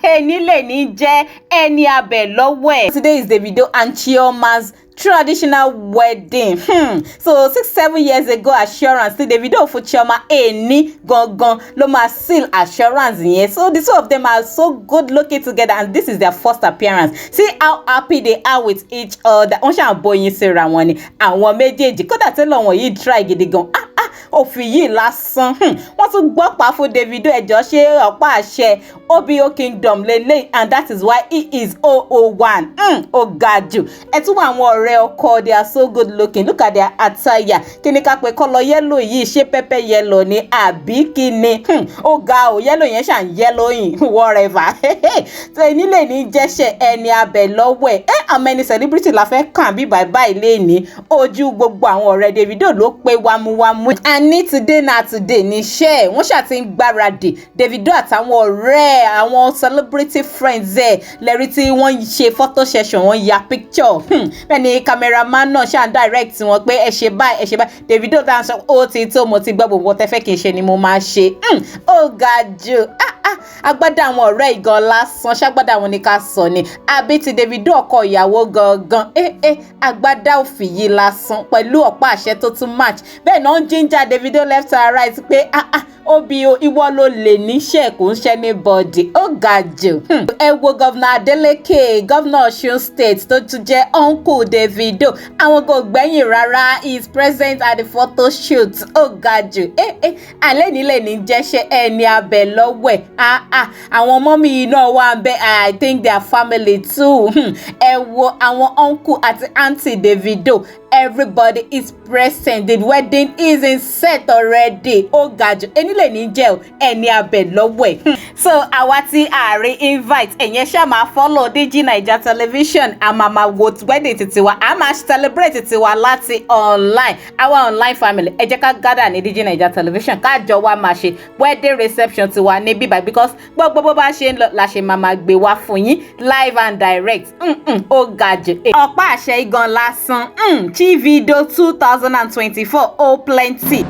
Ẹni lè ní jẹ́ ẹni abẹ lọ́wọ́ ẹ̀. Today is Davido and Chioma's traditional wedding. So 6, 7 years ago, assurance tí Davido fún Chioma, èní gangan ló máa seal assurance yẹn. So the two of them are so good looking together, and this is their first appearance. See how happy they are with each other. Wọ́n ṣàn bóyin síra wọn ni àwọn méjèèjì. Kódà tẹ́lọ̀ wọn yìí try gidi gan. Ah ah, òfin yìí lásán. Wọ́n tún gbọ́ pa fún Davido. Ẹjọ́, ṣé ọ̀pá àṣẹ OBO Kingdom lélẹ̀, and that is why he is 001. Ó ga jù. Ẹ tún wọ àwọn ọ̀rẹ́ ọkọ, they are so good looking. Look at their attire. Kí ni ká pe colour yellow yìí? Ṣé pepper yellow ni àbí kí ni? Ó ga o. Yellow yẹn ṣàn yellow yìí, whatever. Tó ẹni lè ní jẹ́ṣẹ̀ ẹni abẹ lọ́wọ́ ẹ̀. Ẹ́, àmọ́ ẹni celebrity la fẹ́ kàn bí bye bye lé ní ojú gbogbo àwọn ọ̀rẹ́ Davido ló pé wámúwámú. Àní today na today níṣẹ́ wọ́n ṣáà ti ń gbáradì. Davido àtàwọn ọ̀rẹ́, àwọn celebrity friends ẹ̀ lẹ́rí tí wọ́n ṣe photo session, wọ́n ya picture. Bẹ́ẹ̀ ni cameraman náà ṣáà ń direct wọn pé ẹ ṣe báyìí, ẹ ṣe báyìí. Davido tá à ń sọ, ó ti tó, mo ti gbọ́, gbogbo tẹ́ fẹ́ kí n ṣe ni mo máa ṣe. Ó ga jù. Ah ah, agbádá àwọn ọ̀rẹ́ ìgan lásán, ṣágbádá wọn ni ká sọ ni àbí ti Davido ọkọ ìyàwó gangan? Eh eh, agbádá òfì yìí lásán pẹ̀lú ọ̀pá àṣẹ tó tún match. Bẹ́ẹ̀ náà ń ginger Davido left and right pé ah ah, obi o, ìwọ ló lè níṣẹ́, kò ń ṣe anybody. Ó ga jù. Ẹ wo Governor Adeleke, Governor Ọ̀ṣun State, tó tún jẹ́ uncle Davido. Àwọn kò gbẹ́yìn rárá, he is present at the photo shoot. Ó ga jù. Eh eh, alẹ́ nílẹ̀ ní jẹ́ṣẹ́ ẹni abẹ lọ́wọ́ ẹ̀. Ah ah, àwọn ọmọ mi náà wà ń bẹ. I think their family too. Ẹ wo àwọn uncle àti aunty Davido, everybody is present. The wedding is in set already. Ó ga jù. Ẹni lè ní jẹ́ o ẹni abẹ lọ́wọ́ ẹ̀. So àwa tí ààrẹ invite, ẹ̀yẹn ṣáà máa follow DG Naija Television. A máa máa wo wedding títí wa, a máa celebrate tiwa láti online. Our online family, ẹ jẹ́ ká gather ní DG Naija Television, ká jọ wá máa ṣe wedding reception tiwa ní bíbá, because gbogbo bó bá ṣe ń lọ la ṣe máa máa gbé wá fún yín live and direct. Ó ga jù. Ọ̀pá àṣẹ igan lásán. Chivido 2024, ó plenty.